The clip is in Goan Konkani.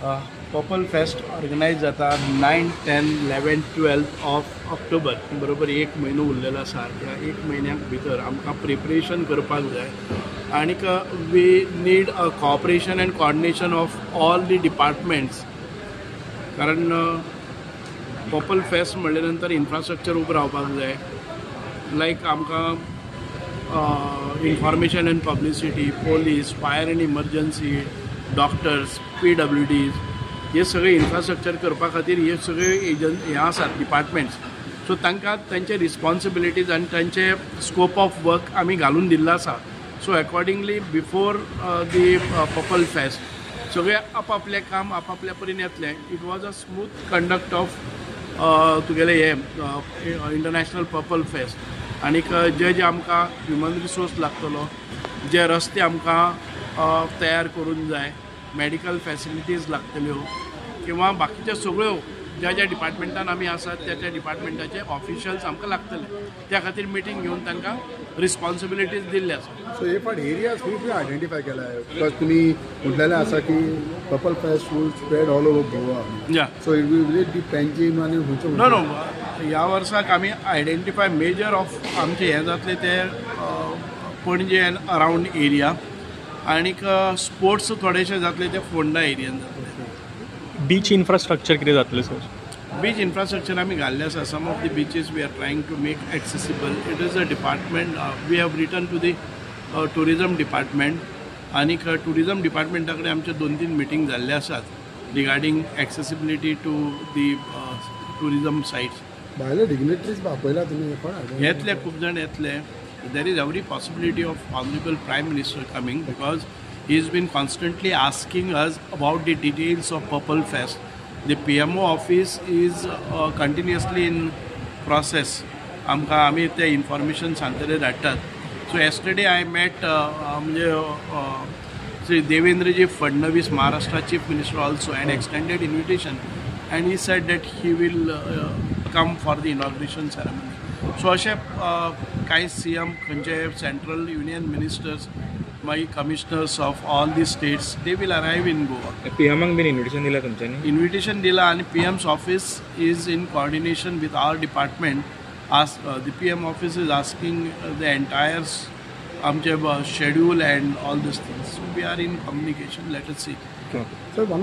पर्पल फेस्ट ऑर्गनायज जाता 9, 10, 11, 12 of October. बरोबर एक म्हयनो उरलेलो आसा. ह्या एक म्हयन्याक भितर आमकां प्रिपरेशन करपाक जाय आनीक we need a cooperation and coordination of all the departments, कारण पर्पल फेस्ट म्हणले नंतर इन्फ्रास्ट्रक्चर उबो रावपाक जाय. लायक आमकां information and publicity, police, fire and emergency, doctors, PWDs, हे सगळे इन्फ्रास्ट्रक्चर करपा खातीर हे सगळे एजन हे आसात डिपार्टमेंट्स. सो तांकां तांचे रिस्पॉन्सिबिलिटीज आनी तांचे स्कोप ऑफ वर्क आमी घालून दिल्लो आसा. So accordingly, before the Purple Fest सगळे आपापलें काम आपापल्या परीन येतलें. It was a smooth conduct of तुगेलें हें इंटरनॅशनल पर्पल फेस्ट. आनीक जे जे आमकां ह्युमन रिसोर्स लागतलो, जे रस्ते आमकां तयार करून जाय, मॅडिकल फॅसिलिटीज लागतल्यो किंवा बाकीच्यो सगळ्यो ज्या ज्या डिपार्टमेंटान आमी आसात, त्या त्या डिपार्टमेंटाचे ऑफिशियल्स आमकां लागतले. त्या खातीर मिटींग घेवन तांकां रिस्पॉन्सिबिलिटीज दिल्ले आसा. सो हे फावट एरियाज खंय खंय आयडेंटिफाय केला? Because तुमी म्हटलेलें आसा की Purple Fest will spread all over Goa. या. So it will be Panjim आनी खंयचो? नो नो ह्या वर्साक आमी आयडेंटिफाय मेजर ऑफ आमचे हें जातलें ते पणजे एंड अरावंड एरिया आनीक स्पोर्ट्स थोडेशे जातले ते फोंडा एरियान जातले. बीच इन्फ्रास्ट्रक्चर कितें जातलें सर? बीच इन्फ्रास्ट्रक्चर आमी घाल्ले आसा. Some of the beaches we are trying to make accessible. It is a department, we have written to the tourism department आनीक टुरिजम डिपार्टमेंटा कडेन आमच्यो दोन तीन मिटींग जाल्ले आसात regarding accessibility to the tourism sites. भायले डिग्नेटरीज आपयला तुमी हे फावट? येतले, खूब जाण येतले. There is every possibility of Honourable Prime Minister coming because he has been constantly asking us about the details of Purple Fest. The PMO office is continuously in process. आमकां आमी ते इन्फॉर्मेशन सांगतले, धाडटात. सो येस्टरडे I met म्हणजे Shri Devendraji Fadnavis, Maharashtra Chief Minister also, and extended invitation, and he said that he will come for the inauguration ceremony. So अशे कांय सीएम, खंयचे सेंट्रल युनियन मिनिस्टर्स, मागीर commissioners of all the states, they will arrive in Goa. पीएमाक been invitation दिला तुमच्यांनी? इन्व्हिटेशन दिला आनी PM's office is in coordination with our department. As the PM office is asking the entire आमचे schedule and all these things. So we are in communication. Let us see. Sir, one